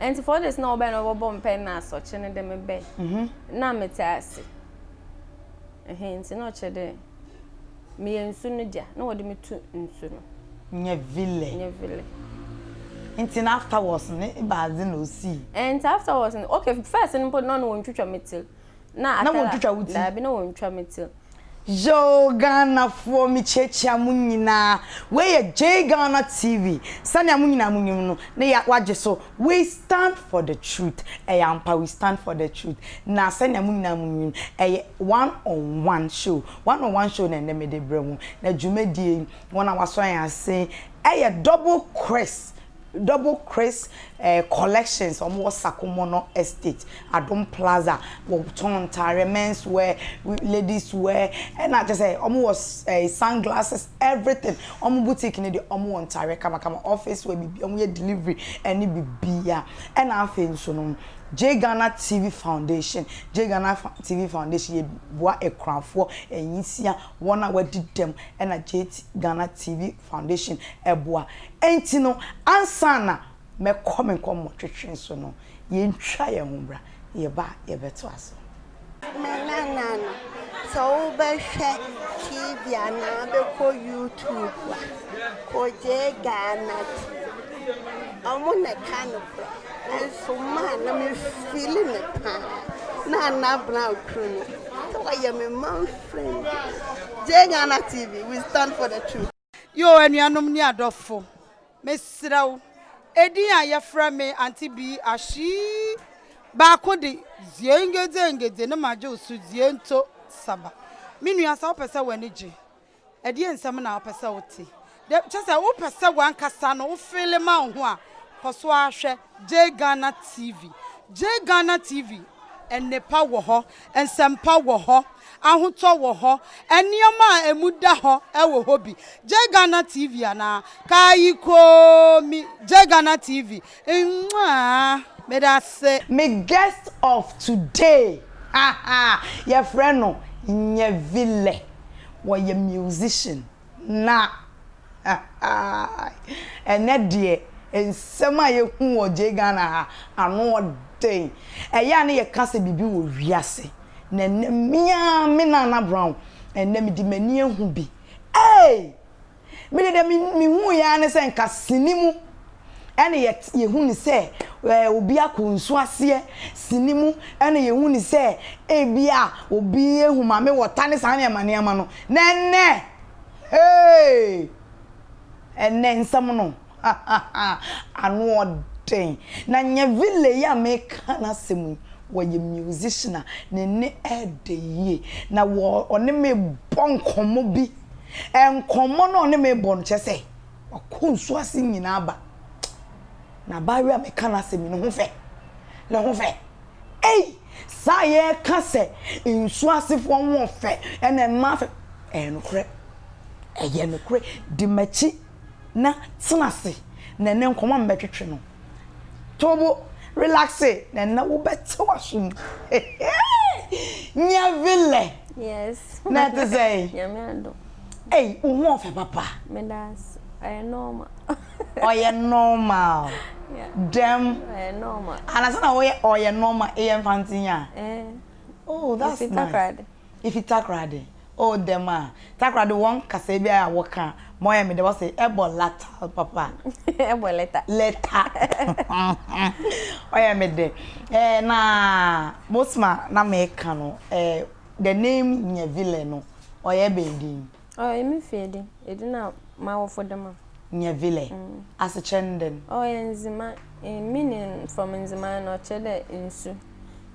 Nti 4 days na wɔbɛn na wɔbɛbɔ mpae na asɔkye no de me bɛn. Na mete ase. Ɛhɛn, nti na ɔkyerɛ dɛ meyɛ nsu no gya na wɔde me tu nsu no. Nyɛ vile. Nyɛ vile. Nti na afterwards ne baadze na osii? Nti afterwards no, okay, first no mpo na ɔno wɔntwitwa me til. Na Na wɔntwitwa wo ti? Daabi, na wɔntwa me til. Yoo Ghanafoɔ mekyiakyia mo nyinaa, wei yɛ Jay Ghana TV, sɛnea mo nyinaa mo nim no na yɛ wagye so, we stand for the truth, ɛyɛ ampa we stand for the truth, na sɛnea mo nyinaa mo nim ɛyɛ one on one show, one on one show na ɛnnɛ mede brɛ mo, na dwumadie yi wɔn a wasɔ yɛn ase ɛyɛ Double Chris Double Chris eh, Collections, wɔn wɔ Sakomono Estate, Adom Plaza, wɔtɔn ntaareɛ, men's wear, ladies wear, ɛna kyerɛ sɛ wɔn wɔ eh, sunglasses, everything. Wɔn boutique no deɛ wɔn wɔ ntaareɛ kamakama, office wear, biribi, wɔn yɛ delivery ɛne biribiara. Ɛna afei nso no, J Ghana TV Foundation, J Ghana TV Foundation yɛ boa akunafoɔ, nyinsia, wɔn a wɔadi dɛm, ɛna J Ghana TV Foundation boa. Enti no, ansa na mɛkɔ me nkɔmmɔtwetwe so no, yɛntwa yɛn ho mbra, yɛba a yɛbɛtoa so. Me nana no, sɛ wobɛhwɛ TV anaa bɛkɔ YouTube a, kɔgye Ghana TV. Ɔmo na ɛka nokorɛ. Nso maa na me feel ne paa. Nana Brown kunu no, sɛ wɔyɛ me man friend. Gye Ghana TV, we stand for the truth. Yo, anuanom ne adɔfo, mesrɛ wo, edin a yɛfrɛ me Auntie B Ahyii baako de Ziengedzengedze ne magye wo so Ziento Saba. Me nua, sɛ wopɛ sɛ w'ani gye, ɛdeɛn nsɛm na wopɛ sɛ wote? Dɛ, kyerɛ sɛ wopɛ sɛ w'ankasa no wo feele ma wo ho a, kɔ so ara hwɛ J Ghana TV. J Ghana TV, nnepa wɔ hɔ, nsɛmpa wɔ hɔ, ahotɔ wɔ hɔ, nneɛma a emu da hɔ wɔ hɔ bi. J Ghana TV anaa? Kayi koomi J Ghana TV. Mwaa! Meda ase. Me guest of today haha yɛfrɛ no Nyevile, wɔyɛ musician na haha ɛnɛ deɛ nsɛm a yɛhu wɔ J Ghana ha ano ɔden. Ɛyɛ a na yɛka sɛ biribi wɔ wiase na ɛnɛ me ara me Nana Brown ɛnɛ mede m'ani ahu bi. Ei! Me de deɛ mehuiɛ ara ne sɛ nka sini mu ɛna yɛ yɛhu ne sɛ ɛɛ obi akɔ nsu aseɛ, sini mu ɛna yɛhu ne sɛ ebi a obi ehu maame wɔta ne saa nneɛma nneɛma no. Na ɛnɛ hey! Ɛnɛ nsɛm no ano ɔden. Na Nyevile yi a meka n'asɛm yi, wɔyɛ musician a ne nne ɛɛdɛ yie. Na wɔ ɔne me bɔ nkɔmmɔ bi. Nkɔmmɔ no a ɔne me bɔ no kyerɛ sɛ wakɔ nsuo ase nyinaa ba. Na abaayewa a meka n'asɛm yi, ne ho fɛ. Ne ho fɛ. Ei! Saa a yɛreka sɛ nsuo asefoɔ ho fɛ ɛna mmaa fɛ, ɛyɛ nokorɛ. Ɛyɛ nokorɛ. Di m'akyi na tena ase na ɛnnɛ nkɔmmɔ a mebɛtwetwe no, to wo bo, relaxe, na ɛnnɛ wobɛte w'aso mu. Nyevile! Yes. Na ɛte sɛn? Nyame adom. Ei, wo ho ɔfɛ papa. Meda ase. Ɔyɛ normal. Ɔyɛ normal. Yeah. Dɛm. Ɔyɛ normal. Anasa na woyɛ ɔyɛ normal, eyɛ mfantsenya a? Eh. Oh, that's Ifi nice. Takoradi. Ifi Takoradi. Oh, dɛm a. Takoradi wɔn kasa bi a wɔka ma ɔyɛ me dɛ wɔse ɛbɔ lata papa. Ɛbɔ leta. Leta. Ɔyɛ me dɛ. Eh, na Mosma na meka no, eh, the name Nyevile no, ɔyɛ bɛn din? Ɔyɛ me fie din. Edin a m'awofo de ma me. Nyevile. Asekyerɛ ne dɛn? Ɔyɛ Nzema. Meaning from Nzema no, ɔkyerɛ dɛ nsu.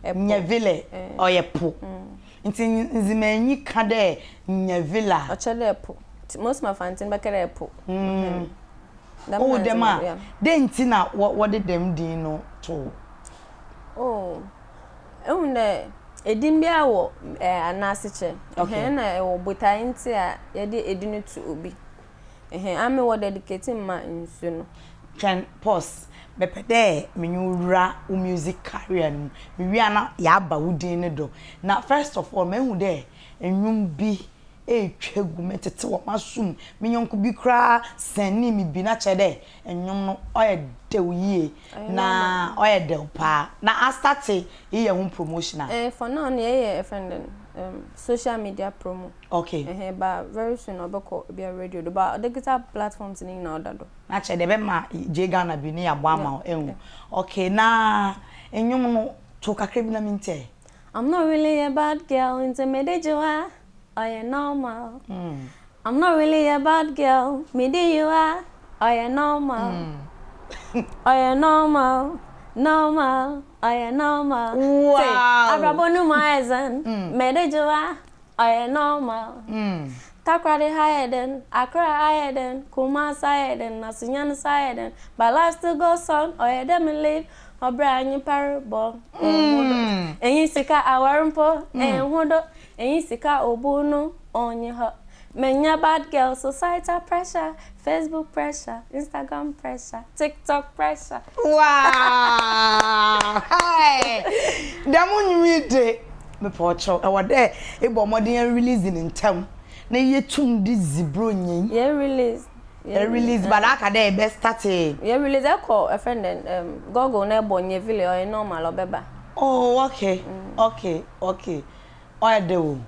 Ɛpo. Nyevile, ɔyɛ po. Ntsi Nzemanyi ka dɛ Nyevile a. Ɔkyerɛ dɛ po. Ntsi most Mafantse no bɛka dɛ po. Dɛm Oh, na dɛm Nzema, a, yeah. dɛn ntsi na wɔde dɛm din no too wo? Oh, ehu dɛ edin biara wɔ n'asekyerɛ. Okay. Ɛhɛn, nna ɛwɔ botae ntsi a yɛde edin no to obi. Ɛhɛn, ame wɔ dedicate ma nsu no. Twɛn, pause, mepɛ dɛ menye wo wura wo music career no mu. Mewie a na yɛaba wo din no do. Na first of all, mehu dɛ ndwom bi. retwa gu, metsetse wɔ m'aso mu, me nyɛnko bi koraa sɛnee me bi na kyerɛ dɛ ndwom no ɔyɛ dɛw yie na ɔyɛ dɛw paa. Na astarte eyɛ ho promotion a? Eh, for now no yɛyɛ yɛfrɛ no dɛn, um, social media promo. Okay. Ɛhɛn, but very soon ɔbɛkɔ ebia radio do, but digital platforms no nyinaa ɔda do. Na kyerɛ dɛ ebɛma Jay Ghana bi ne yɛabɔ ama wo, ehu. Okay, na ndwom no, tow kakra bi na mentsie ɛ. I'm not really a bad girl, nti mede gye wo a, ɔyɛ normal. I'm not really a bad girl, mede you a, ɔyɛ normal. Ɔyɛ normal, normal, ɔyɛ normal. Wow! Te, abrabɔ no mu ayɛ dzen, mede gye wo a, ɔyɛ normal. Takoradi ha ayɛ dɛn, Accra ayɛ dɛn, Kumasi ayɛ dɛn, na Sunyani nso ayɛ dɛn, but life still goes on, ɔyɛ dɛ me live, ɔbrɛ a nyimpa robɔ, onnhu do. Enyi sika awar mpo, ennhu do, enyi sika obu no, onnyi hɔ. Mennyɛ bad girl, societal pressure, Facebook pressure, Instagram pressure, TikTok pressure. Wow! Hey! Dɛm nnwom yi de, mepɛ ɔkyɛw. Ɛwɔ dɛ ebɔ mbɔden release no ntsɛm na yetum de dzi Buronya yi. Yɛ release. Yɛ release but aka dɛ ebɛ start. Yɛ release ɛkɔ ɛfrɛ no dɛn um, Google na ɛbɔ Nyevile ɔyɛ normal ɔbɛba. Oh okay, okay, okay. Ɔyɛ dɛ o.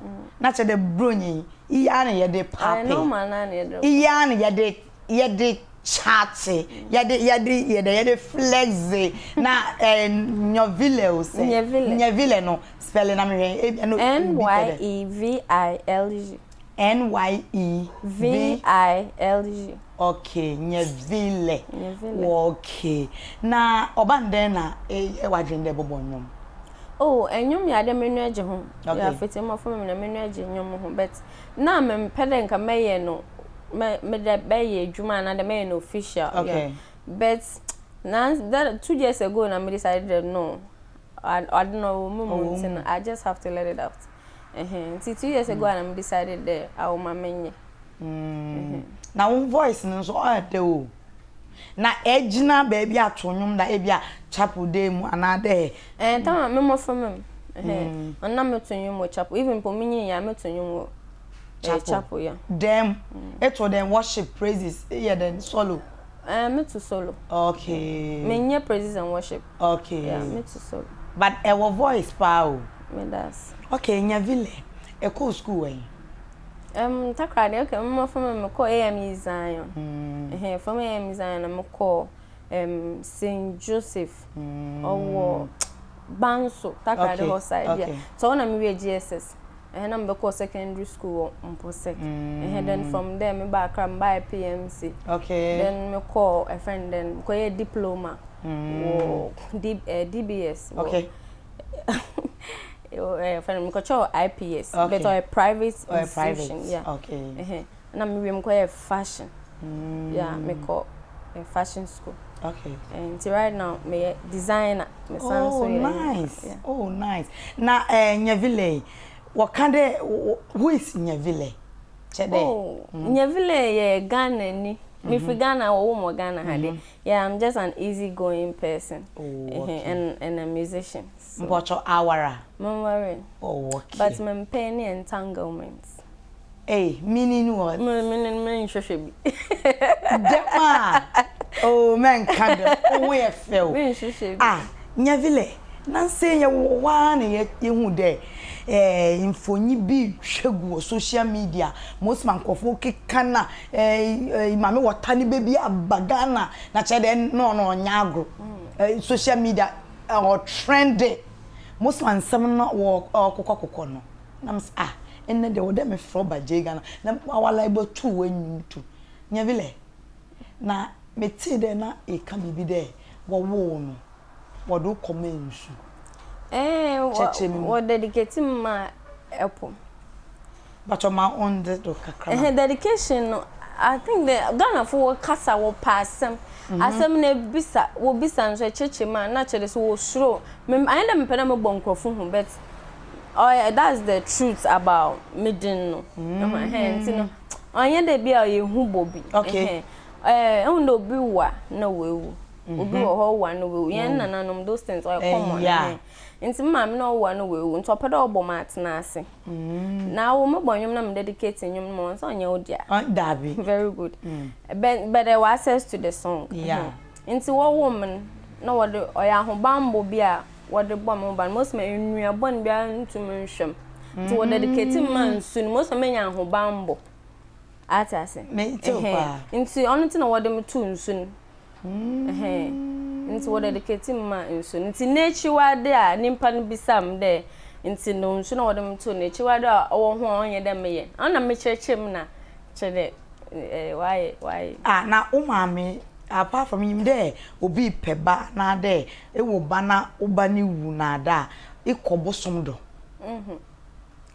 Na kyerɛ dɛ Buronya yi, iyi ara na yɛde Ɔyɛ paape. normal na na yɛde rekɔ. Iyi ara na yɛde yɛde kyate, yɛde yɛde yɛde yɛde flexe na eh, Nyɔvile o sɛ. Nyevile. Nyevile no, spell na mehwɛ ebia no N obi pɛ Y dɛ. E V I L U. N Y E V V I L U. Okay, Nyevile. Nyevile. Okay. Na ɔba no dɛn na eyɛ w'adwen dɛ ebɔbɔ ndwom? Oh, ndwom yɛ ade a m'enyi gye ho. Okay. Yeah, fitsi mbofra mu na m'enyi gye ndwom ho but na memmpɛ dɛ nka mɛyɛ no mɛ mede bɛyɛ edwuma anaadɛ mɛyɛ no official. Okay. Yeah. But na that 2 years ago na me decided that no, ade no ɔwɔ mu mu nti no, I just have to let it out. Ɛhɛn, nti 2 years ago na me decided dɛ awo ma menyɛ. Na wo voice no nso ɔyɛ dɛ o. Na egyina baabi ato nnwom da ebi a chapel dan mu anaa dɛ. Ɛɛ, tam a me mmɔfra mu. Ɛhɛn, ɔno na meto nnwom wɔ chapel. Even mpo menyin yɛ a meto nnwom wɔ chapel. Chapel, yeah. Dɛm, eto dɛn worship, praises, eyɛ dɛn solo? Ɛɛ, meto solo. Okay. Menyɛ praises and worship. Okay. Yeah, meto solo. But ɛwɔ voice paa o. Meda ase. Okay, Nyavile, ɛkɔɔ school wɛn? Takoradi, okay, mmɔfra mu mekɔɔ AME Zion. Ɛhɛn, from AME Zion na mekɔɔ St. Joseph. Ɔwɔ Banso, Takoradi hɔ side. Okay. Yeah. So ɔna mewie GSS. Ɛhɛn na mebɛkɔɔ secondary school wɔ Mposec. Ɛhɛn, then from there meba Accra, mebaa PMC. Okay. Then mekɔɔ ɛfrɛ no dɛn, mekɔyɛɛ diploma wɔ D, DBS. Wɔ, ɛfrɛ no mekɔkyerɛw IPS. Okay. But ɔyɛ private Ɔyɛ institution. private. Yeah. Okay. Ɛhɛn. Na mewie mekɔyɛɛ fashion. Yeah, mekɔ fashion school. Okay. Nti right now meyɛ designer. Mesan Oh, so yɛ nice. Yeah. Oh, nice. Na Nyavile, wɔka dɛ who is Nyavile? Kyɛ dɛ. Oh, Nyavile yɛ Ghana ni. Mefi Ghana, wɔwɔ mu wɔ Ghana ha de. Yeah, I'm just an easygoing person. Oh, okay. And a musician. So. Mpɔtɔ awara. Menware. Oh, okay. But mempɛ ne entanglements. Hey, meaning what? Me me me nhwehwɛ bi. Dɛm a. Oh, mɛnka dɛm. Wo ho yɛ fɛw. Me nhwehwɛ bi. Ah, Nyavile, nansa yi yɛwɔ hɔ ara na yɛhu dɛ eh, mfonyi bi retwa gu wɔ social media. Most ma nkurɔfoɔ keka na eh, eh, maame wɔta ne bɛ bi aba Ghana na kyerɛ dɛ no ɔno ɔnyɛ agorɔ. Eh, social media ɔtrende. Most ma nsɛm no wɔ ɔkokɔkokɔ no. Na me sɛ ah, ɛnnɛ deɛ wɔ dɛ mefrɛ wo ba Jay Ghana na wawala ebɛtu w'enyim tu. Nyavile, na metee dɛ na eka biribi dɛ wɔwoo no wɔde wo kɔmaa nsu. Eh, Kyerɛkyerɛ me mu. wɔ dedicate me ma ɛpo. But ma ɔnde do kakra ma. Eh, dedication no, I think the Ghana fo wɔ kasa wɔ pa asɛm. Asɛm na ebisa, wɔ bisa nso ɛkyerɛkyerɛ mu a na kyerɛ sɛ wɔ suro. Me ayɛ dɛ mepɛ dɛ mebɔ nkurɔfo hu but oh, that's the truth about me din no. Mm. Nti no, ɔnyɛ dɛ bi a ɔyɛ hu bɔ bi. Okay. Eh, ɛhu dɛ obi wu a na wawu. Obi wɔ hɔ ɔwo a na oewu. Hɛn nananom those things ɔyɛ common ɛhɛn. Ntsi me maame na ɔwo a na oewu ntsi ɔpɛ dɛ ɔbɔ me atsena ase. Na awo mobɔ ndwom na me dedicate ndwom no ma hɔn sɛ ɔnnyɛ wo dea. Dabi. Very good. But but ɛwɔ access to the song. Yeah. Ntsi wɔwoo me no na wɔde ɔyɛ ahobambɔ bi a wɔde bɔ me ho ban. Most ma ndua bɔn biara nntum nnhwɛ me. Ntsi wɔ dedicate me maa nsu no most ma menya ahobambɔ. Atse ase? Metse wo paa. Ntsi ɔno ntsi na wɔde me too nsu no. Ɛhɛn. Ntsi wɔ dedicate me maa nsu no. Ntsi n'ekyiwade a nyimpa no bisaa me dɛ ntsi no nsu no a wɔde me too no ekyiwade a ɔwɔ ho a ɔnnyɛ dɛ meyɛ. Ɔno na mekyerɛkyerɛ mu na kyerɛ dɛ ɔayɛ ɔayɛ. Ah na wo maame apart from inyim dɛ obi repɛ ba anaa dɛ ewɔ ba na wo ba no wu na ada a ekɔ bosom do.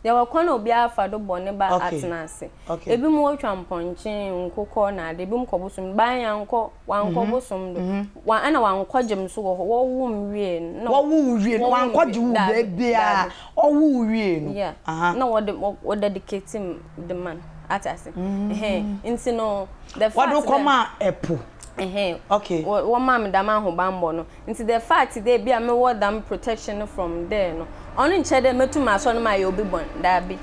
Yɛwɔ kwan a obiara fa do bɔ ne ba atsena ase. Binom wotwa mpɔnkye, nkokɔ na adze, binom kɔ bosom. Baa annkɔ, wɔannkɔ bosom do. Wa nna wɔannkɔgye me so wɔ hɔ. Wɔwoo me wiei no, nna Wɔwoo wo wiei no, wɔannkɔgye wo beebiara. Wɔwoo wo wiei no. Yeah. Nna wɔde wɔ dedicate me de ma no. Atse ase? Ɛhɛn. Ntsi no, the fact dɛ. Wɔde wo kɔmaa ɛpo. Ɛhɛn. Okay. Wɔmaa me dɛm ahobanbɔ no. Ntsi the fact dɛ bi a mowɔ dɛm protection no from there no, ɔno nnkyerɛ dɛ metum asɔr na mayɛ obi bɔn, dabi.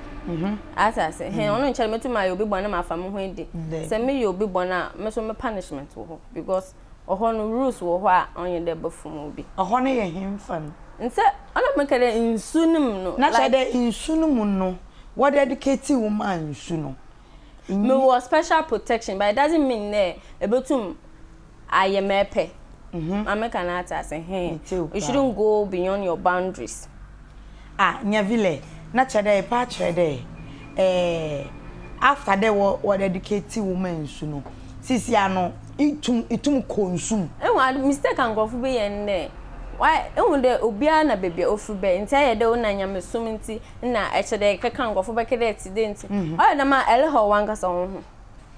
Atse ase? Hɛn, ɔno nnkyerɛ dɛ metum ayɛ obi bɔn na mafa moho edi. Sɛ meyɛ obi bɔn a, me so me punishment wɔ hɔ because hɔ no rules wɔ hɔ a ɔnnyɛ dɛ ebɔfom obi. Hɔ no yɛ henfa no? Ntsɛ ɔno na mekã dɛ nsu no mu no, Na kyerɛ dɛ nsu no mu no, wɔ dedicate wo maa nsu no. Mowɔ special protection but it doesn't mean dɛ ebotum ayɛ ma ɛpɛ. Ma meka no ate ase he. You shouldn't go beyond your boundaries. Ah Nyavile, na kyerɛ dɛ epɛ akyerɛ dɛ eh after dɛ wɔ wɔ dedicate wo ma nsu no, sisi ano itum itum kɔ nsu mu. Ehu ade mistake a nkorɔfo bi yɛ nye dɛ, wa ehu dɛ obiara na beebi a ofir bae ntsi ayɛ dɛ wo na nyamesom ntsi nna ɛkyɛ dɛ ekɛka nkorɔfo bɛka dɛ etse dɛn ntsi. Ɔyɛ dɛm a ɛrehaw wankasa woho.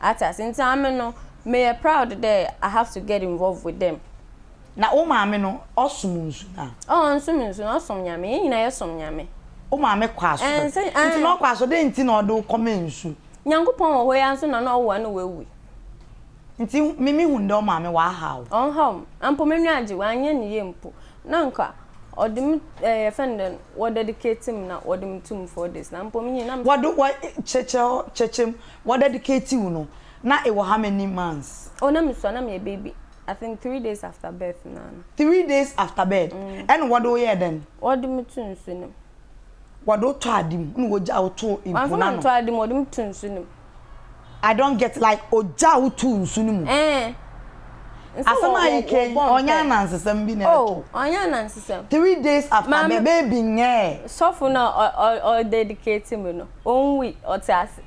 Atse ase? Ntsi ame no, meyɛ proud dɛ I have to get involved with them. Na wo maame no, ɔsom nsu no a? Oh, ɔnnsom nsu no, ɔsom Nyame. Hɛn nyina yɛsom Nyame. Wo maame kɔ asɔr? Ɛɛ, Ntsi na ɔkɔ asɔr, dɛn ntsi na ɔdze wo kɔmaa nsu? Nyankopɔn wɔ hɔ yi ara so na nna ɔwo a nna oewu. Ntsi me mehun dɛ wo maame ɔahaw wo. Ɔnnhaw me. Ampo m'enyi agye, ɔannyɛ ne yie mpo. Na nka ɔde me ɛɛ yɛfrɛ no dɛn, wɔ dedicate me na wɔde me too mu 4 days. Na mpo menyin na. Wɔde wɔ kyerɛkyerɛ hɔ kyerɛkyerɛ mu, wɔ dedicate wo no, na ewɔ how many months? Oh na mesua, na meyɛ baby. I think 3 days after birth naa no. 3 days after birth, ɛna wɔde wo yɛɛ dɛn? Wɔde me too nsu no mu. Wɔde wo tɔ ade mu, ɛna wɔgyaa wo too mpo Wɔamfa me n'ano. antɔ ade mu, wɔde me too nsu no mu. I don't get like ogyaa wo too nsu no mu. Ɛɛ. Nso Asɛm wɔ a wɔ yɛka yi, wɔbɔ ɔnyɛ mpae. anansesɛm bi na Oh, ɛto. ɔnyɛ anansesɛm. 3 days after Maame birth, baby nyɛɛ. Sɔfo no a ɔ ɔ ɔdedicate me no, ɔnwui, ɔte ase.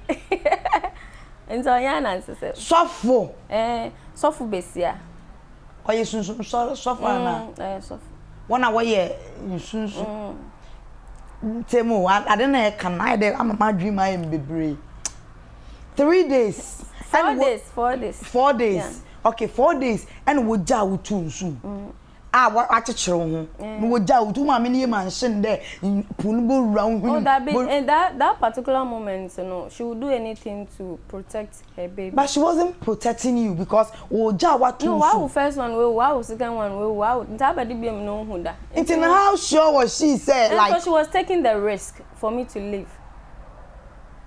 Nti ɔnyɛ anansesɛm. Sɔfo? Ɛɛ, sɔfo besia. Ɔyɛ sunsum sɔre sɔfo anaa? Ɔyɛ sɔfo. Wɔn a wɔyɛ nsunsu. Ntɛm o, ade na ɛka no ayɛ dɛ ama m'adwene mu ayɛ me bebree. 3 days. Four Ɛna wɔ days, 4 days. 4 days. Yeah. Okay, 4 days ɛna wɔgyaa wo too nsu mu. A wɔakyekyere wo ho. Na wɔgyaa wo to wo maame no yam anhye no dɛ po no bɛwura wo Oh, hwene mu. dabi, Bɔ eh, that particular moment no, she would do anything to protect her baby. But she wasn't protecting you because wɔgyaa wo ato No, nsu wawo mu. first one wewu, wawo second one wewu, wawo nti abɛde biom no nhu da. Nti no how sure was she sɛ And so like. she was taking the risk for me to live.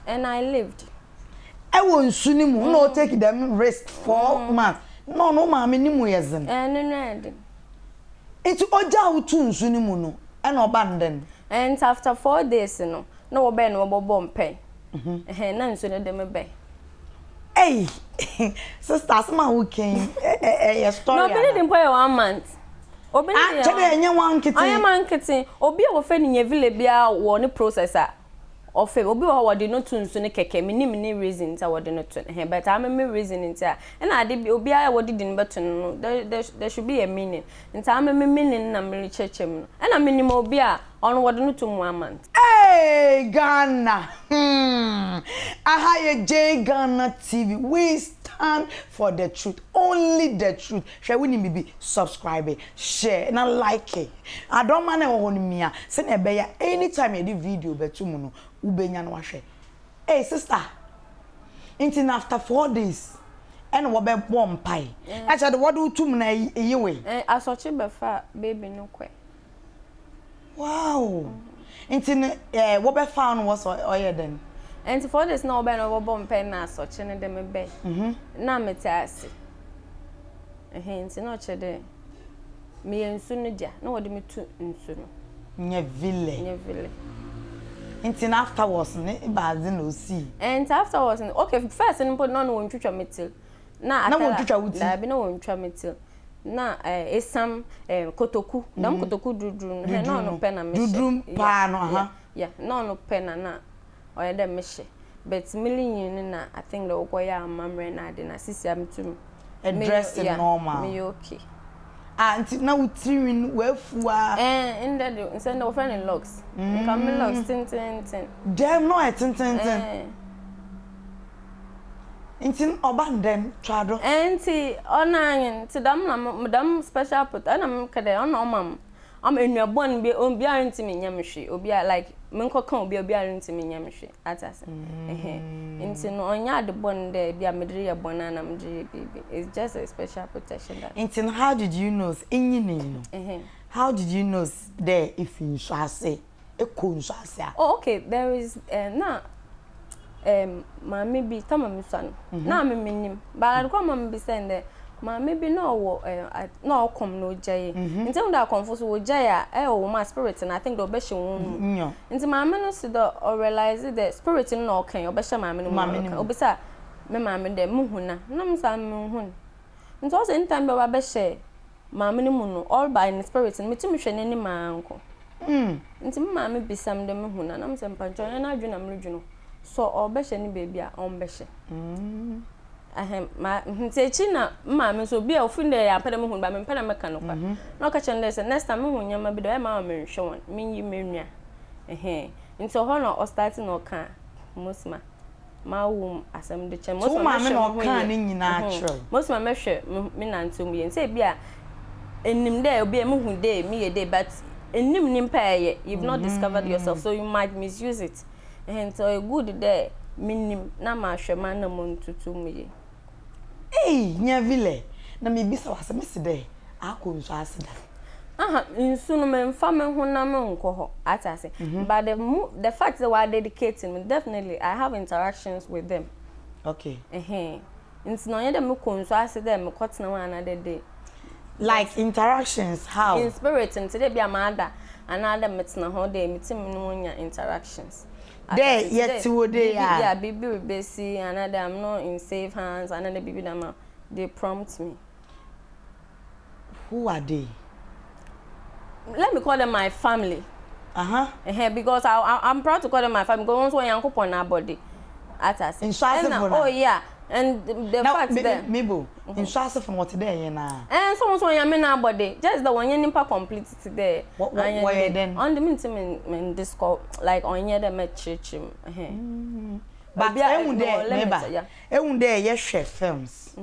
And I lived. Ɛwɔ nsu no mu na ɔtake dɛm risk 4 months na ɔno wo maame ne mu yɛ dzen. Ɛɛ ne no yɛ den. Nti ogyaa wo too nsu no mu no ɛna ɔba no dɛn? Ɛɛ nti after 4 days no na wɔbɛɛ na wɔbɔbɔ mpae. Ɛhɛn na nsu no de me bɛɛ. Ei sister asɛm a woka yi ɛyɛ story Na obi ne de ana? mpo yɛ one month. Obi ne Ah de yɛ kyɛ dɛ one ɛnyɛ one Ɔnyɛ nkete. man nkete. Obi a wɔfrɛ no Nyevile biara wɔ ne process a ɔfɛ obi wɔ hɔ wɔde no to nsu no kɛkɛ menim ne reason nti a wɔde no to no hɛn but ame me reason nti a ɛna ade bi obiara a wɔde di no bɛto no no there there there should be a meaning nti ame me meaning na merekyerɛkyerɛ mu no ɛna menim obi a ɔno wɔde no to mu one month. Eeii Ghana hmm aha yɛ Jay Ghana TV we stand for the truth only the truth hwɛ wonim bibi subscribe share na like adɔma no a ɛwɔ hɔ no mia sɛnea ɛbɛyɛ a anytime yɛde video bɛto mu no wobɛnya na wahwɛ Ei sister nti na after 4 days. Ɛna wɔbɛbɔ mpae. Na kyerɛ dɛ wɔde wo tum na eyewee. Ɛɛ asɔkye bɛfaa baby no kɔe. Wow! Ntsi no ɛɛ wɔbɛfaa no wɔ sɛ ɔyɛ dɛn? Ntsi 4 days na wɔbɛn na wɔbɔbɔ mpae na asɔkye no de me bɛe. Na metse ase. Ɛhɛn ntsi na ɔkyerɛ dɛ meyɛ nsu no dea na wɔde me tu nsu no. Nyɛ vile. Nyɛ vile. Ntsi na afterwards no ebɛnadze na osii? Ntsi afterwards no okay first no mpo no na ɔno wonntwitwa me tsir. Na Na wonntwitwa wo tsir? Daabi na wonntwa me tsir. Na eh, esiam eh, kotoku, dɛm kotoku duruduru no, hɛn na ɔno pɛ na mehyɛ. Duruduru paa no, aha. Yeah, yeah, na ɔno pɛ na na ɔyɛ dɛ mehyɛ. But merenyin no na I think dɛ wɔkɔyɛ amammerɛ na ade na sisi a metum. Dress normal. Meyɛ okay. Ah, nti na wo tirinwi no w'afuw a. Eh, ndɛ de, nsɛ ndɛ wɔfrɛ no locks. Nka me locks tententen. Dɛm na ɔyɛ tententen. Eh. Nti ɔba no dɛn twa do. Eh, nti ɔno anyen, nti dɛm na mo dɛm special pot ɛna meka dɛ ɔno ɔma m ɔma enuabɔn bi obiara ntumi nyɛ me hwee obiara like menkɔka obi a obiara ntumi nyɛ me hwee ate ase ɛhɛn nti no ɔnyɛ ade bɔn dɛ bi a mede reyɛ bɔn anaa mede reyɛ biribi it's just a special protection that. Nti no how did you know enyinii no how did you know dɛ efi nsu ase ekɔ nsu ase a. Oh okay there is eh, na um, maame bi tama me sua no na me menim but ade kɔ ma me bi sɛ ndɛ maame bi na ɔwɔ eh, na ɔkɔm na ogyae nti ɛhu dɛ akɔmfo so wogyae a ɛyɛ wɔn a spirit no I think dɛ ɔbɛhyɛ wɔn mu nti maame no si dɛ ɔrealize dɛ spirit no na ɔka yi ɔbɛhyɛ maame no mu na ɔka obisa me maame dɛ muhu na na me sɛ menhu no nti ɔsɛ anytime bi a ɔba bɛhyɛ maame no mu no ɔreba in spirit no metumi hwɛ n'anim ara nko nti me maame bisa me dɛ mehu no a na mesɛ mpakyɛw ɔnyɛ n'adwene na meredwene o sɛ ɔrebɛhyɛ ne baabi a ɔmbɛhyɛ ɛhɛn ma nti akyi na me maame nso obi a ofin dɛ yɛampɛ dɛ mehu no ba mempɛ dɛ meka no kwa na ɔka kyerɛ no dɛ sɛ next time mehu nneɛma bi dɛ ɔyɛ ma ma menhwɛ wɔn menyi m'enua ɛhɛn nti ɔhɔ na ɔstart na ɔka mosima m'awo mu asɛm de kyerɛ me. So wo maame na ɔkaa ne nyinaa kyerɛ wo? Most ma mɛhwɛ me nantew mu yie. Nti ebi a enim dɛ obi a mehu dɛ meyɛ dɛ but enim nyimpa a ɛyɛ. You've not discovered yourself so you might misuse it. Ɛhɛn nti ɔyɛ good dɛ menim na mahwɛ m'anamontutu mu yie. Ei Nyavile, na mebisa wo asɛm, mese dɛ akɔ nsu ase da? Aha, nsu no memfa me honam nkɔ hɔ, ate ase. But the mo the fact sɛ wa dedicate no, definitely I have interactions with them. Okay. Ɛhɛn, nti na ɔnyɛ dɛ mekɔ nsu ase dɛ mekɔtena hɔ anaa dɛ de. Like interactions how? In spirit no, tse dɛ bi a mada anaa dɛ metsena hɔ dɛ metsim ne hɔn nya interactions. Dɛ yɛtse hɔ dei a. Yeah, biribi rebesi anaa dɛ I'm not in safe hands anaa dɛ biribi dɛm a, they prompt me. Who are they? Let me call them my family. Uh-huh. Uh-huh, because I'm proud to call them my family because wɔn nso Nyankopɔn n'abɔde. Ate ase. Nsu asefo na. Oh yeah, and the na, fact me, that. Mebo, nsu asefo no wɔte dɛ yɛn naa. Ɛn so wɔn nso Nyame n'abɔde. Just that wɔnyɛ nipa complete ti dɛ. Wɔyɛ dɛn? Ɔno de mi nti mi mi disco like ɔnyɛ dɛ mɛ kyerɛkyerɛ mu. Uh-huh. But ehu dɛ meba, ehu dɛ yɛhwɛ films.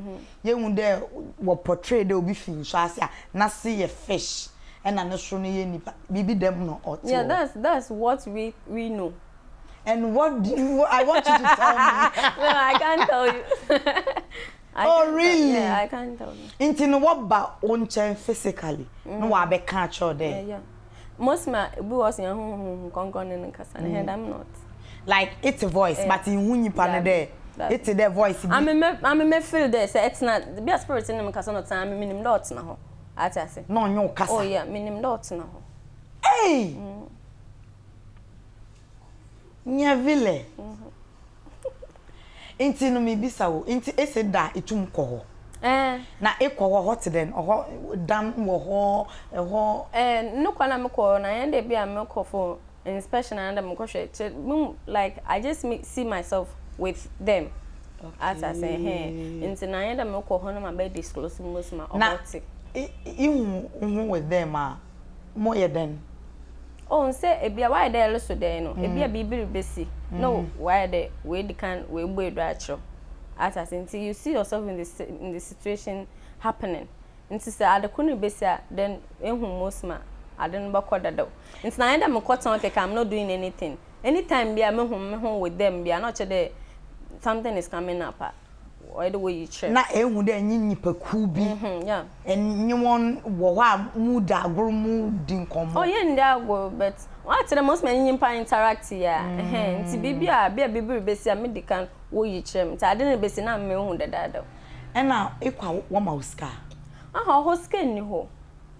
Yehu dɛ wɔ portray dɛ obi fi nsu ase a n'ase yɛ fish ɛna ne soro no yɛ nipa. Biribi dɛm na ɔtse Yeah, hɔ. that's what we know. And what do you, I want you to tell me. No, I can't tell you. I Oh can't tell, really? yeah, I can't tell you. Nti no wɔba wo nkyɛn physically na wɔabɛka akyerɛ wo Yeah, dɛ. yeah. Most ma ebi wɔ sɛ yɛn honhom kronkron ne no kasa no, hɛn dɛm not. Like etse voice but innhu nyimpa no dɛ etse dɛ voice bi. Ame me ame me feel dɛ sɛ ɛtsena bi a spirit ne me kasa na ɔtsena ame minyim dɛ ɔtsena hɔ. Atse ase? Na ɔnye wo kasa. Oh yeah, minyim dɛ ɔtsena hɔ. Ei! Nyavile. Ntsi no mibisa wo, ntsi ese da itum kɔ hɔ? Ɛɛ. Na ekɔ hɔ, hɔ tse dɛn? Hɔ dan wɔ hɔ, hɔ. Ɛɛ, no kwan a mekɔ hɔ no, annyɛ dɛ bi a mekɔ for inspection anaa dɛ mokɔhwɛ kyerɛ me like I just me see myself with them. Ate ase ɛhɛn. Ntsi no annyɛ dɛ mokɔ hɔ na mabɛ disclose most ma Na ɔhɔ tse. ihu woho with them a, moyɛ dɛn? Oh, nsɛ ebi a wɔayɛ dɛ ɛreso dɛn no, ebi a biribi rebesi na wɔayɛ dɛ woedi kan woebue do akyerɛ wo. Ate ase nti you see yourself in the situation happening. Nti sɛ ade kor no rebesi a, then ehu most ma ade no bɔkɔ dadaw. Nti na annyɛ dɛ mokɔtse hɔ kɛkɛ, I'm not doing anything. Anytime bi a mehu mo ho with them bi a na ɔkyerɛ dɛ something is coming up a. ɔyɛ dɛ woyi kyerɛ. Na ehu dɛ enye nyimpakuw bi nye hɔn wɔ hɔ a mudzi agor, mudzi nkɔmbɔ. Oh yɛnndzi agor but ɔatse dɛ ma osi ma enye nyimpa interact yi a ɛhɛn ntsi biribi a bi a biribi ribesi a medi kan woyi kyerɛ me ntsi ade no ribesi na mehu dadaadaw. Nna ekɔ a wɔma wo sika a? Aha ɔhɔ sika nnyi hɔ.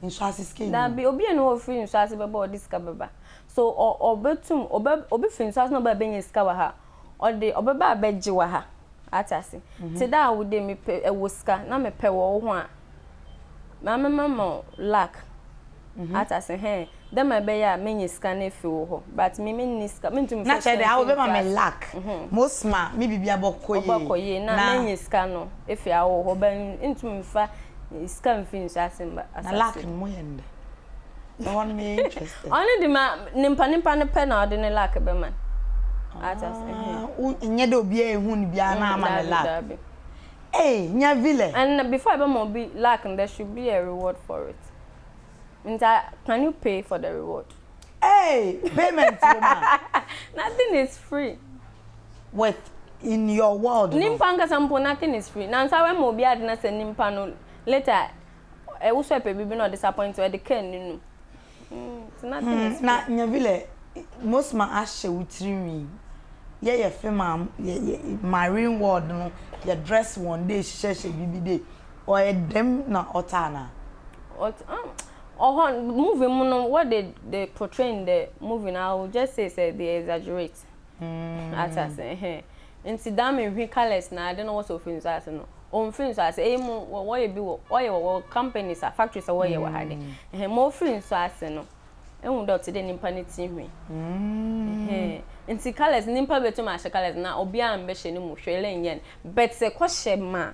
Nsu ase sika nnyi hɔ? Dabi, obi nnyi hɔ a ofir nsu ase bɛba a ɔdze sika bɛba. So ɔ ɔbɛtum ɔbɛ obi fir nsu ase na ɔba ebenya sika wɔ ha a, ɔde ɔbɛba abɛgye wɔ ha. Atse ase? Tse dɛ a wo de mepɛ ɛwɔ sika na mepɛ wɔ wo ho a, maame mɛma wo luck. Atse ase? Hɛn, dɛ ma ɛbɛyɛ a menya sika no efi wo hɔ but me menni sika, menntum Na mmfa sika kyerɛ dɛ mmfi awobɛma nsu me ase. luck, mosoma me biribi abɔkɔ yie Ɔbɔkɔ yie na na. menya sika no efi awo hɔ but nntum mmfa sika mmfi nsu ase mmba Na luck asaase do. no moyɛ no dɛn? Ɛhɔ no meyɛ interested. Ɔno de ma nimpa nimpa no pɛ na ɔde ne luck bɛma no. Ate ase? Ah, nyɛ dɛ obiara ehu no biara na ama no luck. Dabi. Hey, nya vile. And before ɛbɛma obi luck no, there should be a reward for it. Nti can you pay for the reward? Hey, payment wɔ mu a. Nothing is free. With in your world no. Nimpa ankasa mpo nothing is free. Nansa wɛma obi ade na sɛ nimpa no later Wo so ɛpɛ biribi na ɔdisappoint wo ɛde car ni no nti nothing is free. Na Nyavile mosma ahyɛ wo tirinwi yɛ yɛ fe ma yɛ yɛ marine world no yɛ dress wɔn de hyehyɛ hyɛ biribi de ɔyɛ dɛm na ɔtɛ anaa. Ɔt ɔhɔ movie mu no what they they portray in the movie no I will just say sɛ they exaggerate. Ate ase ɛhɛn nti dame nhwi colours na ade no wɔ sɛ ofiri nsu ase no omfiri nsu ase eyi mu wɔyɛ bi wɔ wɔyɛ wɔ wɔ companies a factories a wɔyɛ wɔ ha de ɛhɛn ma ofiri nsu ase no ehu dɛ ɔte dɛ nipa ne ti nhwi ɛhɛn nti colours nipa betum ahyɛ colours na obiara mbɛhyɛ ne mu hwee renyɛ no but sɛ kɔhyɛ ma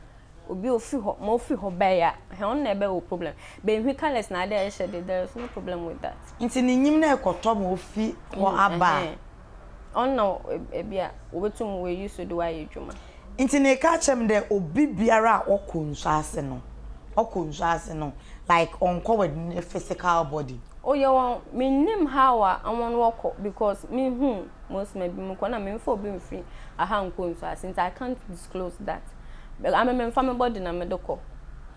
Obi a ofi hɔ ma ofi hɔ bae a, hɛn ɔno na ɛbɛyɛ wo problem. But nhwi colours na ade a ɛhyɛ de, there is no problem with that. Ntsi ne nyim na ekɔtɔ ma ofi hɔ aba a. Ɔno na ebi a wobotum woeyi so de wɔayɛ edwuma. Ntsi na eka akyerɛ me dɛ obi biara a ɔkɔ nsu ase no, ɔkɔ nsu ase no like ɔnnkɔ with ne physical body. Oyɛ wɔn, minnyim how a hɔn wɔkɔ because munnhun most ma binom kɔ na memmfa obi mmfi aha nnkɔ nsu ase ntsi I can't disclose that. Ame memfa me body na mede kɔ.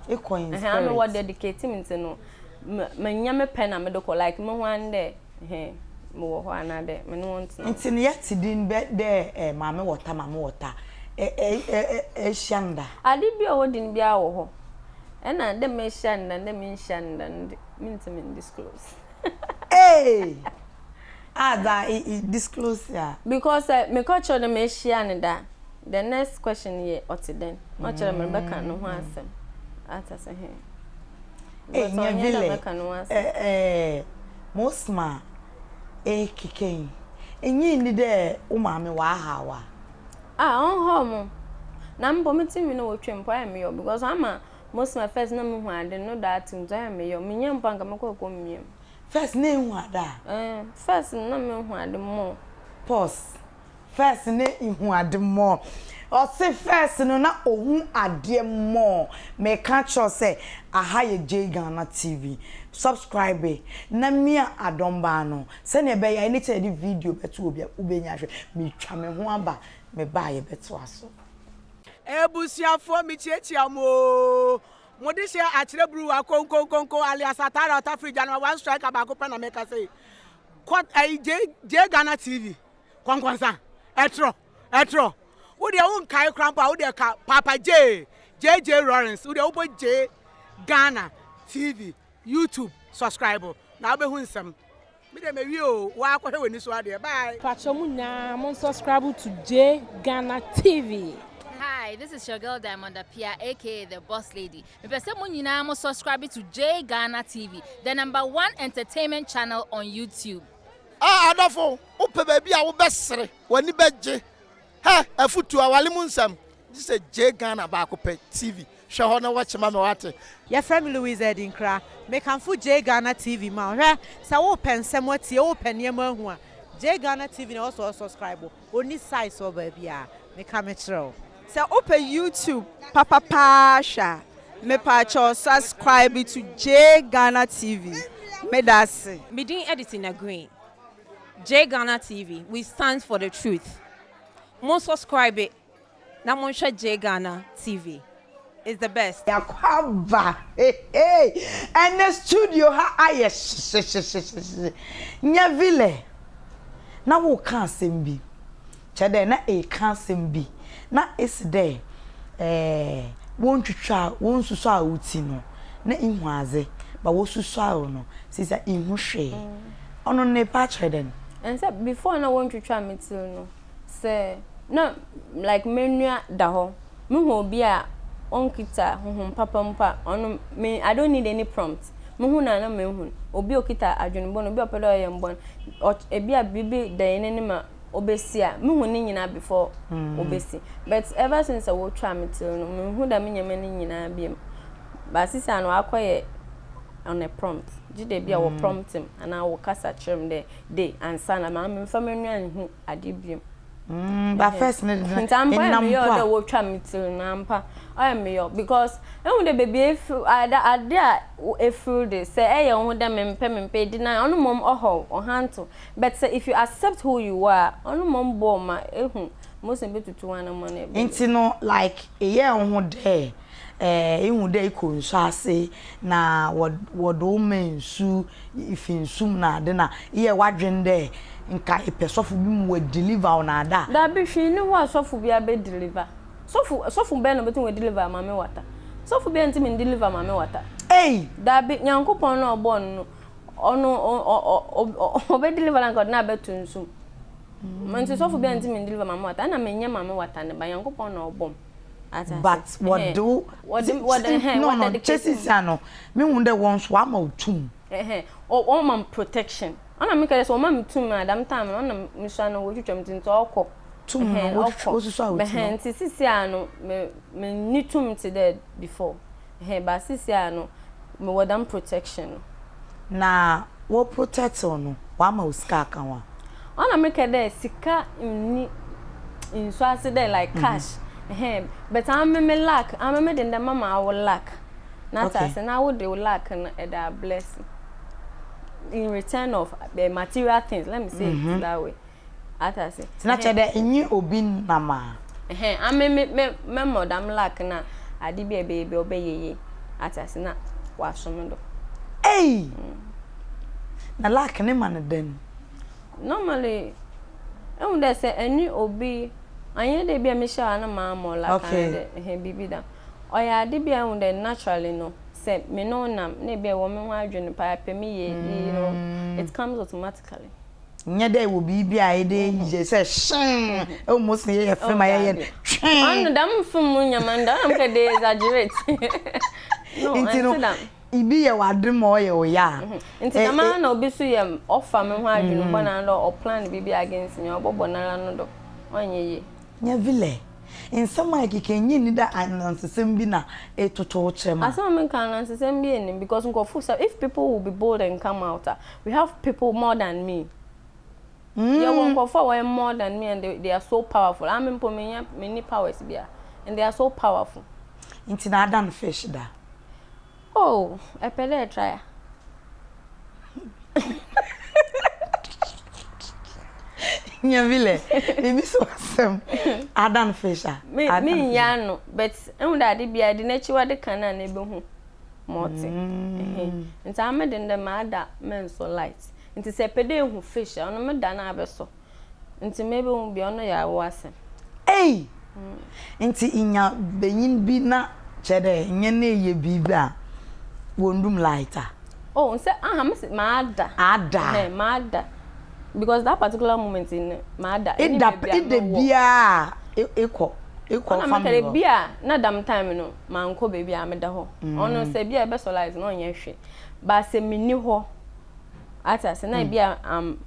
Ekɔ in Ɛhɛn, spirit. ame wɔ dedicate me ntsi no, me mennyɛ me pɛ na mede kɔ like moho ara nye dɛ ɛhɛn mowɔ hɔ anaa dɛ menye hɔn tsena hɔ. Ntsi no yɛtse din bɛ dɛ eh Maame Wɔta Maame Wɔta eh eh eh eh ehyia no da? Ade bi a ɔwɔ din biara wɔ hɔ. Nna dɛ mehyia no da na dɛ mennhyia no da no de, menntumi nndisclose. Eii! Ah dza e e disclose a. Because sɛ mekɔ kyerɛw dɛ mehyia no da a, the next question yɛ ɔtse dɛn? Na ɔkyerɛ dɛ merebɛka no ho asɛm. Atse ase he. Ei But ɔnnyɛ dɛ Nyavile mɛka no ho asɛm. eh eh Mosma erekeka yi, nnyi nni dɛ wo maame ɔahaw wo a? Ah ɔnnhaw mo. Na mpo me tsinhwi no wotwa mpo ɔyɛ me yaw because ɔama Mosma first na muhu ade no do atsew ntsi ɔyɛ me yaw. Mennyɛ mpo a nka mɔkɔ ekɔ mia mu. First na ehu ade a? Eh, first no na mehu ade more. Pause, first na ehu ade more. Ɔse first no na ohu adeɛ more. Meka akyerɛ wo sɛ aha yɛ Jay Ghana TV. Subscribe na mia adɔmbaa no sɛnea ɛbɛyɛ a anytime yɛde video bɛto hɔ biara wobɛnya ahwɛ. Metwa me ho aba, meba a yɛbɛtoa so. Abusuafoɔ mekyiakyia mo oo. Mo de hyɛ akyerɛ bruwa konkonkonko alias Atara Ɔtafiri Gyanema one striker baako pɛ na meka sɛ kɔ ɛyi J J Ghana TV kɔnkɔnsa ɛtrɔ ɛtrɔ wo deɛ wo nkae koraa mpo a wo deɛ ka Papa J JJ Lawrence wo deɛ wobɔ J Ghana TV YouTube subscribe na wobɛhu nsɛm. Me deɛ mawie oo, waa kɔhwɛ w'ani so adeɛ, bye. Pakyɛ mo nyinaa mo nsubscribe to J Ghana TV. Hi, this is your girl Diamond Apia, aka the Boss Lady. Mepɛ sɛ mo nyinaa mo subscribe to J Ghana TV, the number one entertainment channel on YouTube. Ah adɔfo, wopɛ baabi a wobɛsere, w'ani bɛgye. Hɛ! Afutuo, aware mu nsɛm, gye sɛ Jay Ghana baako pɛ TV. Hwɛ hɔ na watch ma me wate. Yɛfrɛ me Louise Adinkra. Mekamfo Jay Ghana TV ma wo. Hwɛ, sɛ wopɛ nsɛm atie, wopɛ nneɛma ahu a, Jay Ghana TV na ɛwɔ sɛ wo subscribe. Ɔnni size wɔ baabiara. Meka mekyerɛ wo. Sɛ wopɛ YouTube papa paa hwɛ a, mepaakyɛw subscribe to Jay Ghana TV. Medase. Me din de Tina Green. Jay Ghana TV we stand for the truth mo subscribe. na monhwɛ Jay Ghana TV is the best. Yɛakɔ aba hehe ɛnɛ studio ha ayɛ hyehyehyehye Nyavile na woka asɛm bi kyerɛ dɛ na ereka asɛm bi na ese dɛ eh wontwitwaa wonsusuaa wo ti no na ihu adze but wosusuaa wo no sisi a innhu hwee ɔno no epɛ akyerɛ dɛn? Ɛnsɛ before na wontwitwaa me tsir no sɛ na like m'enua da hɔ, muhu obi a onnkitsa honhom papa mpo a, ɔno me I don't need any prompt, muhu no a na mehu no. Obi a okitsa adwen bɔn, obi a ɔpɛ dɛ ɔyɛ me bɔn, ɔky ebi a biribi da hɛn enyim a obesi a, muhu ne nyina before obesi. But ever since a wotwaa me tsir no, munnhu dɛm ndzɛmba no nyina bio. But sesei no ɔakɔyɛ on a prompt, gyedɛ bi a wɔ prompt me anaa wɔkasa kyerɛ me dɛ de ansaana maa memmfa m'enyiwa nnhu ade bio. Mm, ba first ne de Nti ampa ɔyɛ nam me yaw mpo dɛ a. wotwa me tsir no ampa ɔyɛ me yaw because ehu dɛ beebi a efir ada ade a efir de sɛ ɛyɛ woho dɛ memmpɛ memmpɛ edi no a ɔno mbom ɔhaw wo ɔhantew but sɛ if you accept who you are a ɔno mbom boa wo ma ehu mose betutu w'anamɔn ebɛyɛ. Ntsi no like eyɛɛ woho dɛ eh ehu dɛ ekɔ nsu ase na wɔ wɔde wo ma nsu ifi nsu mu na ade na eyɛɛ w'adwen dɛ nka epɛ sɔfo bi ma oedeliver wo na ade a. Dabi, hwee nnyi hɔ a sɔfo biara bɛ deliver. Sɔfo sɔfo bɛn na obotum oedeliver Maame Wata? Sɔfo biara nntum nndeliver Maame Wata. Ei! Dabi, Nyankopɔn no a ɔbɔɔ no no, ɔno ɔ ɔ ɔ ɔbɛ deliver no anka ɔdze no abɛto nsu mu. Ntsi sɔfo biara nntum nndeliver Maame Wata. Nna mennyɛ Maame Wata ne ba, Nyankopɔn na ɔbɔ me. But wɔde wo no no kyɛ sisi ano me hu dɛ wɔn so wɔama wo tum. Wɔma me protection ɔna me kɛdɛ sɛ wɔma me tum a dɛm time no ɔna me sua no wɔtwitwa me ti nti ɔkɔ. Tum no wɔsusu a wo ti no. Nti sisi ano me me nni tum te dɛ before but sisi ano me wɔ dɛm protection no. Na wɔ protect wo no wɔama wo sika aka ho a. Ɔna mekɛ dɛ sika nnyi nsu ase dɛ like cash ɛhɛn but ame me luck ame me de ndɛ mama awo luck na atse ase na awo de wo luck no ɛde a bless in return of material things let me say it that way. Atse ase? Ntsi na kyerɛ dɛ enye obi nam a. Ɛhɛn, ame me me mɛma dɛm luck no a, ade bi a ebɛyɛ bi a ɔbɛyɛ yie. Atse ase? Na ɔaso me do. Ei! Na luck no ma no dɛn? Normally, ehu dɛ sɛ enye obi, annyɛ dɛ bi a mehyia wo a na maama wo luck anaa dɛ ɛhɛn biribi dɛm. Ɔyɛ ade bi a ehu dɛ naturally no, sɛ me ne wo nam na bi a ewɔ mo ho adwen paa, epɛ me yie, you know, it comes automatically. Nnyɛ dɛ ewɔ biribi a edze yɛ sɛ hyɛnn wɔ mu se yɛyɛ film a yɛyɛ no twee. Ɔno dɛm film mu ndzɛmba no dɛm na mekɛ dɛ exaggerate. No, Ntsi no ɔnntse dɛm. ibi yɛ w'adwen ma ɔyɛ wo ya a. Ntsi dɛm ara na obi so yɛ ɔfa mo ho adwen bɔn anaa dɛ ɔplan biribi against me a ɔbɔbɔ noara no do, ɔnnyɛ yie. Nyavile, nsɛm a ekeka yi nnyɛ nni dɛ anansesɛm bi na etotow kyerɛ me a. Asɛm a meka no anansesɛm bi nnim because nkorɔfo sɛ if people will be bold and come out a, We have people more than me. Yɛwɔ nkurɔfoɔ a wɔyɛ more than me and they, they are so powerful. Ame mpo menyɛ menni powers bia and they are so powerful. Nti na adan fish da? Oh, ɛpɛ dɛ try a. Nyabile, bibi so asɛm. Adan fish a. Me me nya no, but ehu dɛ ade bia de n'akyiwade kan na na ebehu. ma ɔtse. Ɛhɛn. Ntsi ame de ndɛ mada mennsɔ light. Ntsi sɛ epɛ dɛ ehu fish a, ɔno meda na abɛsɔ. Ntsi ma ebohu bia ɔno yɛ awo asɛm. Ei! Ntsi inya banyin bi na kyerɛ dɛ enye no reyɛ biribi a, wonndum light a? Oh, nsɛ aha mese mada. Ada? Ɛhɛn, mada. Because that particular moment no, mada. Ɛne Eda, baabi a eda mewɔ. biara a ekɔ, ekɔ Ɔna meka family dɛ hɔ. bi a na dɛm time no, mankɔ beebi a meda hɔ. Ɔno sɛ bi a ebɛsɔ light no ɔnnyɛ hwee. But sɛ minni hɔ, atse ase, na bi a I'm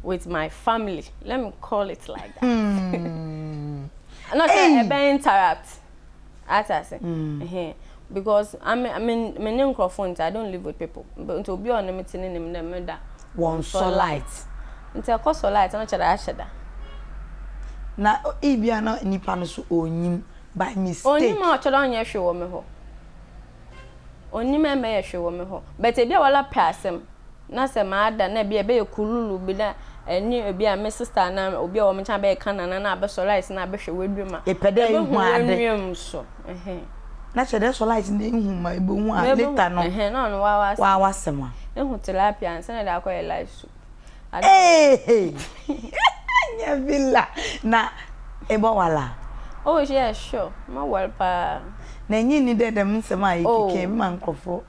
with my family, let me call it like that. Na ɔkyerɛ ɛbɛ interrupt, atse ase. Ɛhɛn, because ame me me ne nkorɔfo nntse, I don't live with people. Ntsi obi a ɔne me tse no nim dɛ meda Wɔnnsɔ light. Ntsi ɛkɔsɔ light na ɔkyerɛ dɛ ahyɛ da. Na ebia na nyimpa no so onnyim by mistake. Onyim a ɔkyerɛ dɛ ɔnnyɛ hwee wɔ me hɔ. Onyim a mɛyɛ hwee wɔ me hɔ. But ebi a wala pɛ asɛm. Na sɛ mada na bi a ɛbɛyɛ kululu bi na ɛne ebi a me sister anaa obi a ɔwɔ me nkyɛn abɛyɛ ka nana na abɛsɔ light na abɛhwɛ w'adwam a, Epɛ dɛ ɛbɛhu ihu ade. w'anwam so. Ɛhɛn. Na kyerɛ dɛ esɔ light na ihu ma ibohu a Mebu later no ɛhɛn na ɔno waa w'asɛm. waa w'asɛm a. Ehu tilapia ansa na ɛde akɔyɛ light soup. Ade Eeii nyɛ villa na ebɔwar a. Oh yeah sure, mɔwar paa. Na enye nnyi dɛ dɛm nsɛm a Oh. ekeka yi mma nkorɔfo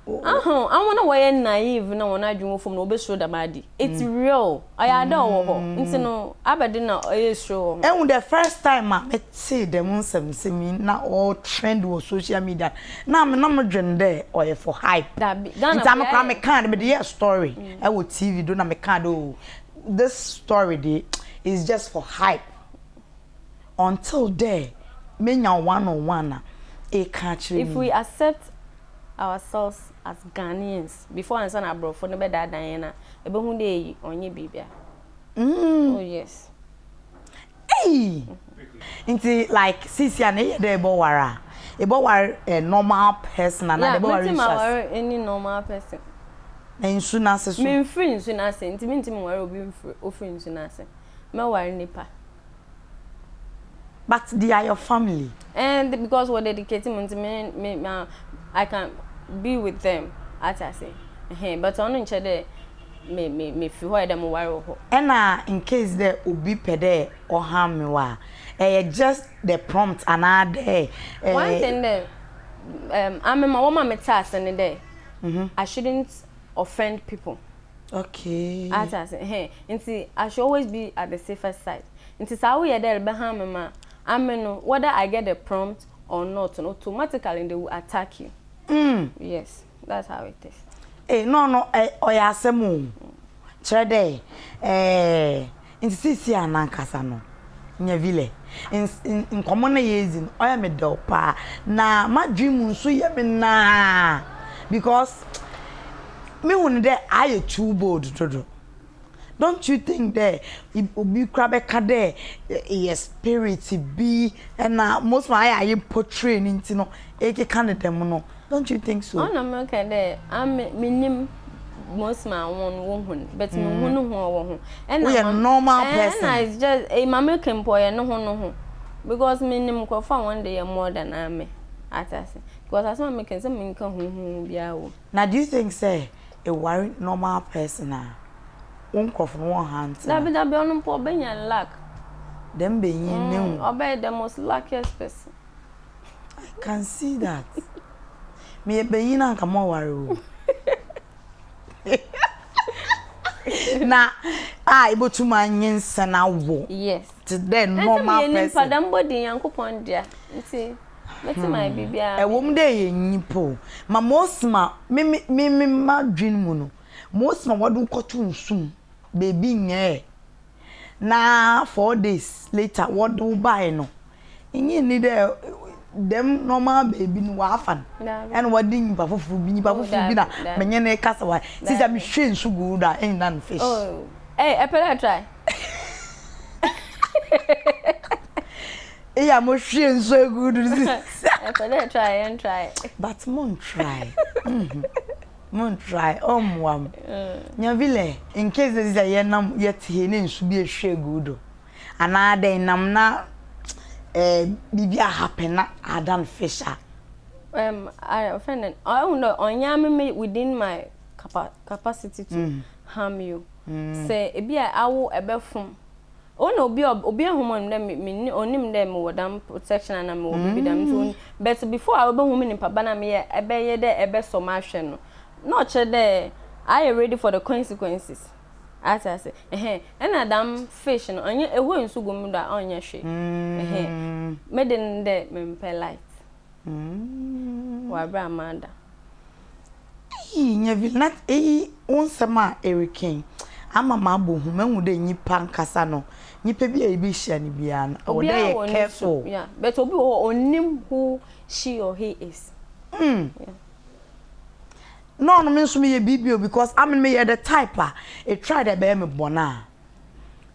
Ahu, hɔn a wɔyɛ naive na hɔn adwen wɔ famu no wobesuro dɛm ade yi. It's real, ɔyɛ ade a ɔwɔ hɔ, ntsi no abɛde na ɔyɛ suro wɔ ho. Ehu dɛ first time a metsee dɛm nsɛmsɛm yi na ɔretrend wɔ social media no, na na modwen dɛ ɔyɛ for hype. Dabi, Ghana Ntsi ame fo koraa yɛayɛ. mekaa dɛ mede yɛɛ story wɔ TV do na mekaa dɛ oh this story de is just for hype until dɛ menya wo one on one a eka akyerɛ If me we yi. accept ourselves as Ghanaians before ansa na aborɔfo no bɛdaadaa hɛn a, ebohu dɛ eyi ɔnnyɛ biribiara. Oh yes. Ei! Nti like seesia no eyɛ dɛ ebɔwar a, ebɔwar a normal person anaa Yeah, dɛ ebɔwar mentsim nsu ase? awar any normal person. Na nsu n'ase so? Memmfir nsu n'ase ntsi menntsim nnwar obi mmfir ofir nsu n'ase. Mɛwar nyimpa. But they are your family. And because wɔ dedicate mu nti me me ma I can be with them ate ase ɛhɛn but ɔno nkyɛ dɛ me me me fi hɔ yɛ dɛ mo ware wɔ hɔ. Ɛna in case dɛ obi pɛ dɛ ɔharm me wo a, ɛyɛ just the prompt anaa dɛ ɛɛ. One thing dɛ um ame ma wɔma me tse ase ne dɛ I shouldn't offend people. Okay. Ate ase ɛhɛn nti I should always be at the safest side. Ntsi sɛ awoyɛ dɛ erebɛham me ma ame no, whether I get the prompt or not no, automatically they will attack you. Mm. Yes, that's how it is. Ee, no no, ɛ ɔyɛ asɛm o. Kyerɛ dɛ, ɛɛ, ntsi sesei a nankasa no, Nyavile, ns nkɔmbɔ no a yeedzi no, ɔyɛ me dɛw paa. Na m'adwen mu so yɛ me naa because mehu no dɛ ayɛ too bold dodo. Don't you think dɛ obi koraa bɛka dɛ eyɛ spirit bi na most ma ayɛ a yɛ portray no ntsi no ekeka no dɛm no, don't you think so? Ɔno mekã dɛ ame minyim most ma hɔn wohu no but munnhu no ho a ɔwɔ ho. Ɛna Woyɛ normal person. Ɛna it's just eyi ma mekã mpo ɔyɛ no ho no ho because minyim nkorɔfo a hɔn de yɛ more than ame atse ase because asɛm a mekã yi sɛ mennkã huhuuhu biara wɔ mu. Na do you think sɛ ewar normal person a wo nkorɔfo no wɔnnha ntsena? Dabi dabi ɔno mpo ɔbɛnya luck. Dɛm banyin no ehu. Ɔbɛyɛ the most luckiest person. I can see that. Meyɛ banyin a anka mɔwar wo. Na a ibotum anyinsɛn awo. Yes. Tse dɛ normal person. Ɛsɛ meyɛ nyimpa dɛm body Nyankopɔn dea ntsi. Mɛtumi ayɛ biribiara. Ɛwɔ mu dɛ yɛ nyimpa o, ma mose ma me me me me m'adwen mu no, mose ma wɔde wo kɔto nsu mu beebi nyɛɛ na four days later wɔde wo bae no, nnye nni dɛ dɛm normal beebi no wɔafa no ɛna wɔde nyimpa fofor bi nyimpa fofor bi na menye no rekasa wɔ ha. Sisi a mehwie nsu gu wo do a, ennan fish. Oh, hey, ɛpɛ dɛ try. Eya mo hwie nsu egu do sisi. Ɛpɛ dɛ try yɛn try. But mo ntry. Mhm. Mo ntry ɔmmoa mo. Nyavile in case dɛ sisi yɛ nam yɛ te he ne nsu bi ehwie egu do. Anaa dɛ nam na eh biribi a happen na adan fish a. I offend no. Ɔhu dɛ ɔnnyɛ ame me within my capa capacity to harm you. Sɛ ebi a awo ɛbɛfom Ona obi a obi ehu mo dɛ me me onim dɛ mowɔ dɛm protection ana mowɔ biribi dɛm ntsi on but before a obohu me nyimpa ban a meyɛ ɛbɛyɛ dɛ ɛbɛsɔ m'ahwɛ no na ɔkyerɛ dɛ ayɛ ready for the consequences atse ase ɛhɛn ɛna dɛm fish no ɔnnyɛ ehue nsu gu mo do a ɔnnyɛ hwee ɛhɛn me de no dɛ memmpɛ light wɔ aber a mada. Eii Nyevil na iyi wo nsɛm a ereka yi ama mabɔ hu, mehu dɛ nyimpa ankasa no nyimpa bi a ebehyia no biara no ɔwɔ dɛ Obiara eyɛ wɔ ne su careful. yeah but obi wɔ hɔ onnim who she or he is. Mm. Yeah. Na ɔno me nso meyɛ biribi o because ame no meyɛ the type a etry dɛ ebɛyɛ me bɔn a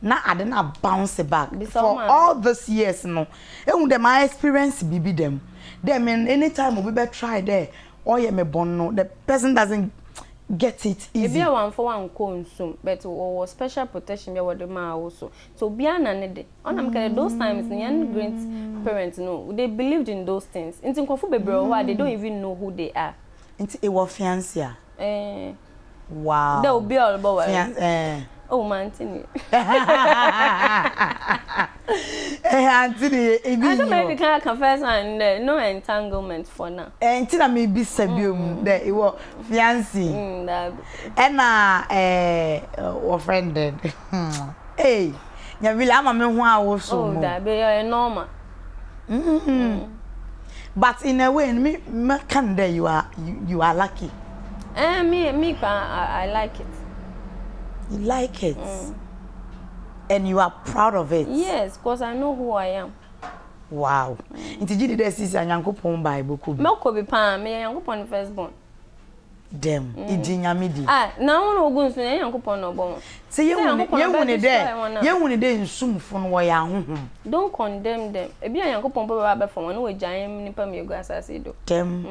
na ade no a bounce back Bisa wo for maame. all this years no ehu dɛ ma experience biribi dɛm dɛ me anytime obi bɛ try dɛ ɔyɛ me bɔn no the person doesn't. get it easy. Ebi a wɔammfa wo annkɔ nsu mu but wɔwɔ special protection bi a wɔde maa wo so. Ntsi obiara na ne de. Ɔna meka dɛ those times no hɛn great parents no they believed in those things. Ntsi nkorɔfo beberee wɔ hɔ a they don't even know who they are. Ntsi ewɔ fiancé a? Ɛɛ. Wow. Dɛ obi a ɔrobɔwar. Fiancé ɛɛ. Oh, mantse ne. Eh, auntie ne ebi nyi hɔ. Asɛm a edi kan aka first one dɛ no entanglement for now. Eh, nti na mebisa biom dɛ ewɔ fiancé. Mm, daabi. Ɛna eh, wɔfrɛ no dɛn? Ei, Nyabile ama me ho awosow Oh, mo. daabi, ɔyɛ normal. Mm. But in a way, me mɛka no dɛ you are you are lucky. Eh, me me pa, I, I like it. You like it. And you are proud of it. Yes, cause I know who I am. Wow. Nti gye di dɛ sisi a Nyankopɔn ba ebɔkɔ bi. Mɛkɔ bi paa, meyɛ Nyankopɔn ne first born. Dɛm, egye Nyame di. Ah, na hɔn a wogu nsu no, nnyɛ Nyankopɔn na ɔbɔ hɔn. Sɛ yehu ne dɛ, yehu ne dɛ nsumfo no wɔyɛ ahonhom. Don't condemn them. Ebia Nyankopɔn mpo bɛba abɛfa hɔn na oegyaa hɛn nyimpa ma yegu asaase yi do. Dɛm.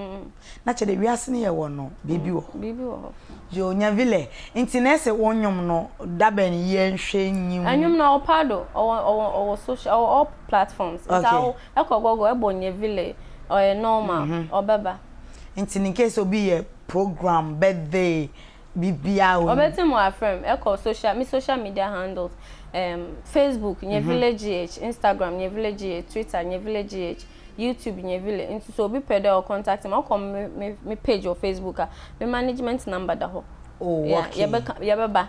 Na kyerɛ dɛ wiase no yɛwɔ no, biribi wɔ hɔ. Biribi wɔ hɔ. Yoo Nyavile, ntsi na ese wo nwom no dabɛn yɛnhwɛ nyi mu? Nwom no ɔwɔ paado, ɔwɔ ɔwɔ ɔwɔ social, ɔwɔ all platforms. Ntsi awo ɛkɔ Google ɛbɔ Nyavile, ɔyɛ normal, ɔbɛba. Ntsi in case obi yɛ program, birthday, biribiara onim. Ɔbɛtse mu afrɛ me, ɛkɔ social, me social media handles, um, Facebook, Nyavile GH, Instagram, Nyavile GH, Twitter, Nyavile GH. YouTube nye vile ntsi sɛ obi pɛ dɛ ɔ contact me a ɔkɔ me me me page wɔ Facebook a me management number da hɔ. Oh Yeah, okay. yɛbɛka yɛbɛba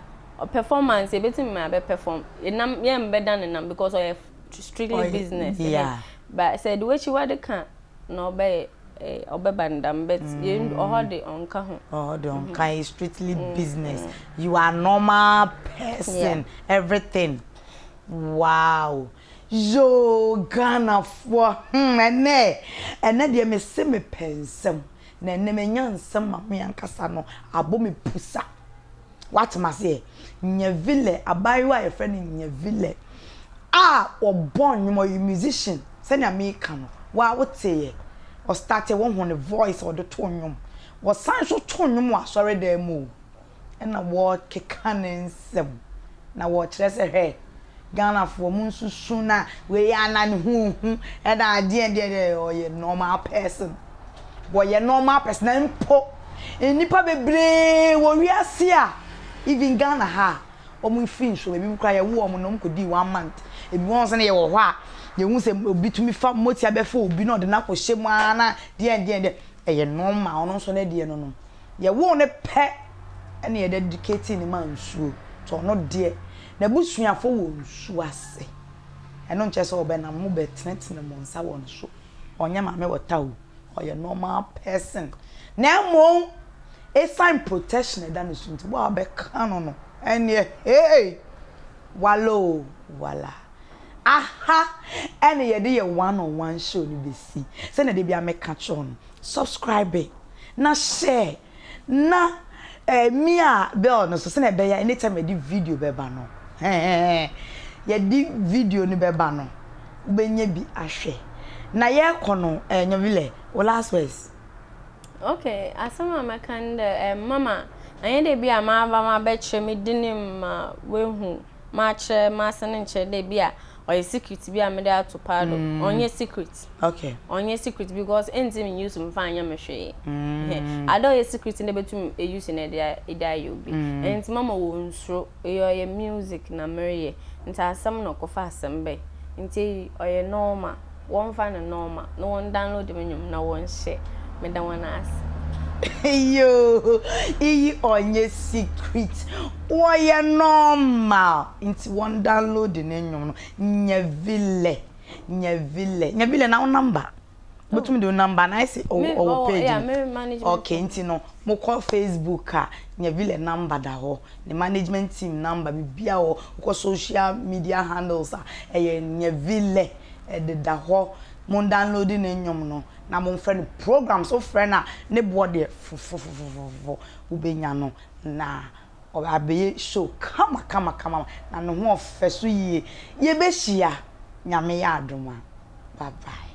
performance yɛbɛtumi ma yɛabɛ perform enam yɛmmbɛda ne nam because ɔyɛ strictly Ɔyɛ business ɛhɛn yeah. but sɛ ɛde w'akyiwade ka na ɔbɛyɛ eh ɔbɛba no dɛm but yɛn ɔhɔ de ɔnnka ho. Ɔhɔ de ɔnnka it's strictly business you are normal person Yeah. everything wow. Yoo Ghanafoɔ hmm ɛnɛ ɛnɛ deɛ mese mepɛ nsɛm na ɛnɛ manya nsɛm ma me ankasa no abɔ me pusa wate maseɛ Nyavile abaayewa a yɛfrɛ no Nyavile a ɔbɔ nnwom ɔyɛ musician sɛnea meka no waa woteeɛ ɔstartee wohu ne voice a ɔde to nnwom ɔsan nso to nnwom wɔ asɔredan mu o. Ɛna wɔrekeka ne nsɛm na wɔrekyerɛ sɛ hwɛ Ghanafoɔ mo nsusu na wei a na ne ho nhu ɛna adeɛ deɛ deɛ ɔyɛ normal person wɔyɛ normal person na mpo nnipa bebree wɔ wiase a even Ghana ha a wɔn firi nsuo ebi koraa yɛwo wɔn na wɔn kɔdii one month ebi wɔn sɛ yɛwɔ hɔ a yɛhu sɛ obi tumi fa motia bɛfa obi na ɔde no akɔhyɛ mu ara na deɛ deɛ deɛ ɛyɛ normal ɔno nso ne deɛ no no. Yɛwoo no pɛ na yɛde dedicate no maa nsuo nti ɔno deɛ n'abusuafoɔ wɔ nsuo ase. Ɛno nkyerɛ sɛ ɔbɛnam mo bɛtenetene mo nsa wɔ ne so. Ɔnyɛ maame wɔta o, ɔyɛ normal person. Na mmom ɛsiane protection a ɛda ne so nti wo a wobɛka no no ɛnneɛ hey wala o wala. Aha ɛna yɛde yɛ one on one show no bɛsi. Sɛdeɛ da biara meka kyerɛ wo no, subscribe na share na eh, mia bell no so sɛnea ɛbɛyɛ a anytime yɛde video bɛba no hɛhɛhɛ yɛde video no bɛba no wobɛnya bi ahwɛ na yɛrekɔ no eh, Nyɔvilɛ wo last words. Okay, asɛm a mɛka ne dɛ eh, mama annyɛ dɛ bi a maba mabɛkyerɛ me din ma woehu makyerɛ m'ase no nnkyerɛ dɛ bi a ɔyɛ secret bi a mede ato paa do. Ɔnnyɛ secret. Okay. Ɔnnyɛ secret because nntum use mfa annyɛ me hwee. Ade a ɔyɛ secret no betum use no de de ayɛ obi. Ntsi mama wonnsuro. Eyɛ ɔyɛ music na mereyɛ. Ntsi asɛm na ɔkɔfa asɛm bae. Ntsi eyi ɔyɛ normal. Wɔmfa no normal na wɔn download me nwom na wɔnhyɛ. Meda wɔn ase. Yoo iyi ɔnnyɛ secret wɔyɛ normal ntsi wɔn download ne nwom no Nyavile Nyavile Nyavile na wo number botum de wo number na ayɛ se ɔwɔ page no okay ntsi no mokɔ Facebook a Nyavile number da hɔ ne management team number biribiara wɔ hɔ wokɔ social media handles a ɛyɛ Nyavile ɛdeda hɔ mon download ne nwom no na momfrɛ no programs wofrɛ no a ne boɔ deɛ fofofofofofo wobɛnya no na abɛyɛ show kama kama kama na ne ho ɔfɛ so yie yɛbɛhyia Nyame yɛ adom a bye bye.